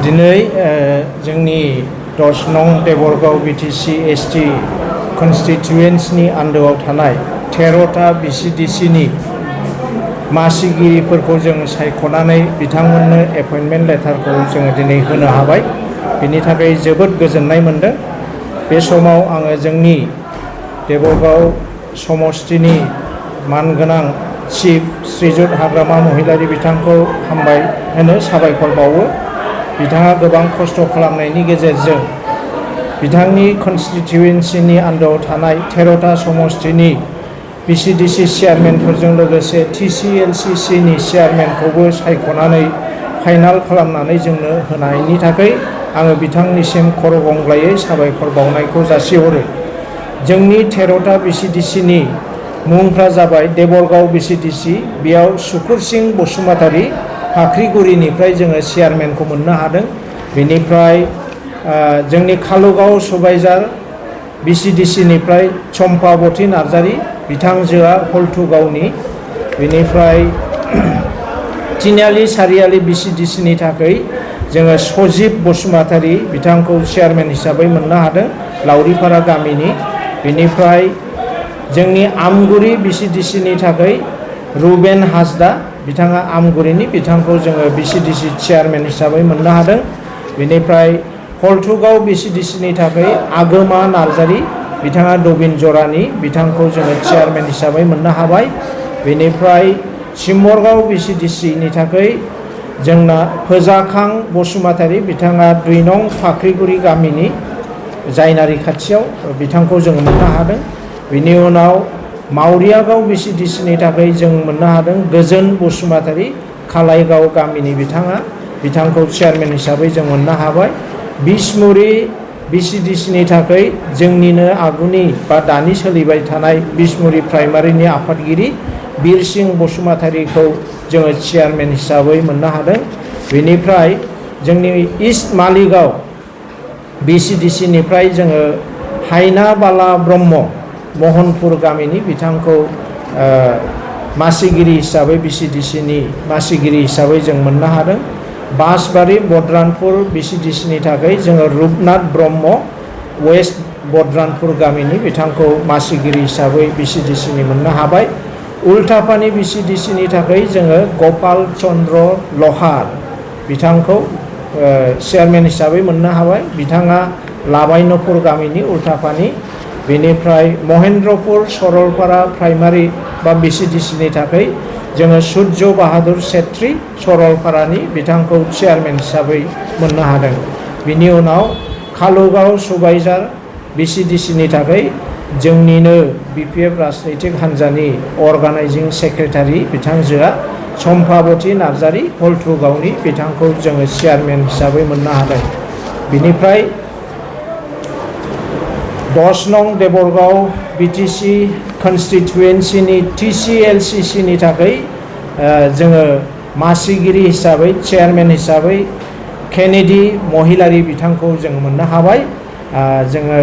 दिनै जोंनि 10 नं देबरगाव बिटिसि एसटि कनस्टिटुयेन्सिनि आन्दोआव थानाय 13टा बिसिडिसिनि मासिगिरिफोरखौ जों सायख'नानै बिथांमोननो एपइन्टमेन्ट लेटारखौ जोङो दिनै होनो हाबाय। बिनि थाखाय जोबोद गोजोननाय मोनदों। बे समाव आङो जोंनि देबरगाव समस्तिनि मानगोनां चिफ श्रीजुत हाग्रामा महिलारि बिथांखौ हामबाय होनो साबायखर बावो। बिथाङा गोबां खस्थ' खालामनायनि गेजेरजों बिथांनि कनस्टिटुयेन्सिनि आन्दोआव थानाय 13टा समस्तिनि बिसिडिसि चेयारमेनफोरजों लोगोसे TCLCCनि चेयारमेनखौबो सायख'नानै फाइनाल खालामनानै जोंनो होनायनि थाखाय आङो बिथांनिसिम खर' गंग्लायै साबायखर बावनायखौ जासिहरो। जोंनि 13टा बिसिडिसिनि मुंफ्रा जाबाय देबरगाव बिसिडिसि, बेयाव सुकुर सिं बसुमतारी फाख्रिगुरिनिफ्राय जोङो चेयारमेनखौ मोननो हादों। बेनिफ्राय जोंनि कालुगाव सुबाइजार बिसिडिसिनिफ्राय चम्पाबती नार्जारी, बिथांजोआ हल्थुगावनि। बेनिफ्राय तिनिआलि सारिआलि बिसिडिसिनि थाखाय जोङो सजिब बसुमतारी, बिथांखौ चेयारमेन हिसाबै मोननो हादों, लावरिपारा गामिनि। बेनिफ्राय जोंनि आमगुरि बिसिडिसिनि थाखाय रुबेन हासदा, बिथाङा आमगुरिनि, बिथांखौ जोङो बिसिडिसि चेयारमेन हिसाबै मोननो हादों। बेनिफ्राय हल्थुगाव बिसिडिसिनि थाखाय आगोमा नार्जारी, बिथाङा दबिन जरानि, बिथांखौ जोङो चेयारमेन हिसाबै मोननो हाबाय। बेनिफ्राय सिम्बरगाव बिसिडिसिनि थाखाय जोंना फोजाखां बसुमतारी, बिथाङा 2 नं फाख्रिगुरि गामिनि जायनारि खाथियाव, बिथांखौ जों मोननो हादों। बिनि उनाव मावरियागाव बिसिडिसिनि थाखाय जों मोननो हादों गोजोन बसुमतारी, खालाइगाव गामिनि बिथांखौ चेयारमेन हिसाबै जों मोननो हाबाय। बिसमुरि बिसिडिसिनि थाखाय जोंनिनो आगुनि बा दानि सोलिबाय थानाय बिसमुरि प्राइमारिनि आफादगिरि बिरसिं बसुमतारीखौ जोङो चेयारमेन हिसाबै मोननो हादों। बेनिफ्राय जोंनि इस्ट मालिगाव बिसिडिसिनिफ्राय जोङो हायना बाला ब्रह्म, महनपुर गामिनि, बिथांखौ मासिगिरि हिसाबै बिसिडिसिनि मासिगिरि हिसाबै जों मोननो हादों। बासबारि बद्रानपुर बिसिडिसिनि थाखाय जोङो रुपनाथ ब्रह्म, वेस्ट बद्रानपुर गामिनि, बिथांखौ मासिगिरि हिसाबै बिसिडिसिनि मोननो हाबाय। उल्टापानि बिसिडिसिनि थाखाय जोङो गपाल चन्द्र लहार, बिथांखौ चेयारमेन हिसाबै मोननो हाबाय, बिथाङा लाबायनपुर गामिनि उल्टापानि। बेनिफ्राय महेन्द्रपुर सरलपारा प्राइमारि बा बिसिडिसिनि थाखाय जोङो सुर्य बाहादुर सेत्री, सरलपारानि, बिथांखौ चेयारमेन हिसाबै मोननो हादों। बिनि उनाव कालुगाव सुबाइजार बिसिडिसिनि थाखाय जोंनिनो BPF राजनैतिक हान्जानि अर्गानाइजिं सेक्रेटारि बिथांजोआ चम्पाबती नार्जारी, हल्थुगावनि, बिथांखौ जोङो चेयारमेन हिसाबै मोननो हादों। बिनिफ्राय 10 नं देबरगाव बिटिसि कनस्टिटुयेन्सिनि TCLCCनि थाखाय जोङो मासिगिरि हिसाबै, चेयारमेन हिसाबै केनेडी महिलारि, बिथांखौ जों मोननो हाबाय। जोङो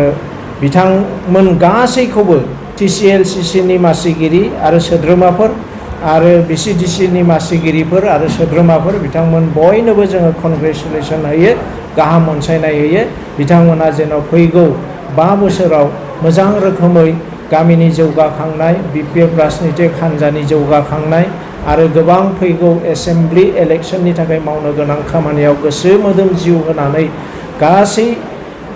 बिथांमोन गासैखौबो TCLCCनि मासिगिरि आरो सोद्रोमाफोर आरो बिसिडिसिनि मासिगिरिफोर आरो सोद्रोमाफोर, बिथांमोन बयनोबो जोङो कंग्रेचुलेसन होयो, गाहाम अनसायनाय होयो। बिथांमोना जेन' फैगौ 5 बोसोराव मोजां रोखोमै गामिनि जौगाखांनाय, BPF राजनैतिक हान्जानि जौगाखांनाय आरो गोबां फैगौ एसेम्ब्लि इलेक्सननि थाखाय मावनो गोनां खामानियाव गोसो मोदोम जिउ होनानै गासै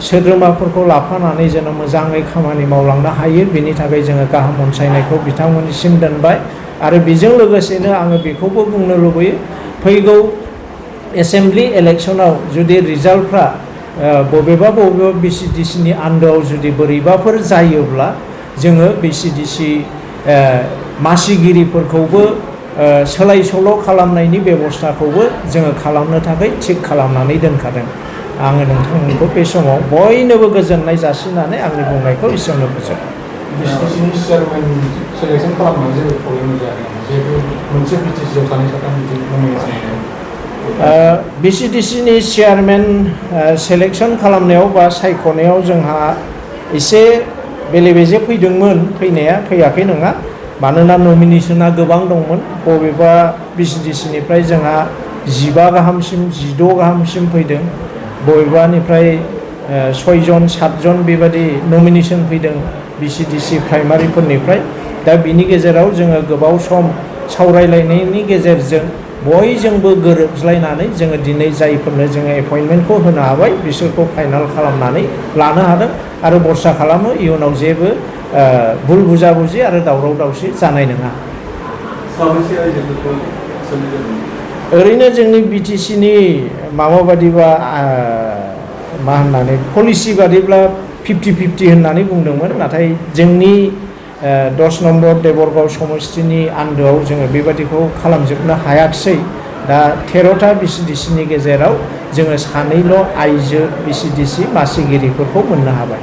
सोद्रोमाफोरखौ लाफानानै जेन' मोजाङै खामानि मावलांनो हायो, बेनि थाखाय जोङो गाहाम अनसायनायखौ बिथांमोननिसिम दोनबाय। आरो बेजों लोगोसेनो आङो बेखौबो बुंनो लुबैयो, फैगौ एसेम्ब्लि इलेक्सनाव जुदि रिजाल्टफ्रा बबेबा बिसिडिसिनि आन्दोआव जुदि बोरैबाफोर जायोब्ला जोङो बिसिडिसि मासिगिरिफोरखौबो सोलाय सोल' खालामनायनि बेबस्थाखौबो जोङो खालामनो थाखाय थिग खालामनानै दोनखादों। आङो नोंथांमोनखौ बे समाव बयनोबो गोजोननाय जासिनानै आंनि बुंनायखौ एसेयावनो फोजोबो। बिसिडिसिनि चेयारमेन सेलेक्सन खालामनानै जेबो प्रब्लेम जायाखै नामा? जिहेतु मोनसे बिटिसिआव सानै साथाम बिदि नमिनेसन बिसिडिसिनि चेयारमेन सेलेक्सन खालामनायाव बा सायख'नायाव जोंहा एसे बेले बेजे फैदोंमोन, फैनाया फैयाखै नङा। मानोना नमिनेसना गोबां दंमोन। बबेबा बिसिडिसिनिफ्राय जोंहा 15 गाहामसिम 16 गाहामसिम फैदों, बबेबानिफ्राय 6 जन 7 जन बेबादि नमिनेसन फैदों BCDC प्राइमारिफोरनिफ्राय। दा बिनि गेजेराव जोङो गोबाव सम सावरायलायनायनि गेजेरजों बयजोंबो गोरोबज्लायनानै जोङो दिनै जायफोरनो जोङो एपइन्टमेन्टखौ होनो हाबाय बिसोरखौ फाइनाल खालामनानै लानो हादों आरो भरसा खालामो इयुनाव जेबो भुल बुजाबुजि आरो दावराव दावसि जानाय नङा। ओरैनो जोंनि BTCनि माबा बादिबा मा होननानै पलिसि बादिब्ला 50-50 होननानै बुंदोंमोन, नाथाय जोंनि 10 नम्बर देबरगाव समस्तिनि आन्दोआव जोङो बेबादिखौ खालामजोबनो हायाखिसै। दा 13टा BCDCनि गेजेराव जोङो 2 आइजो BCDC मासिगिरिफोरखौ मोननो हाबाय।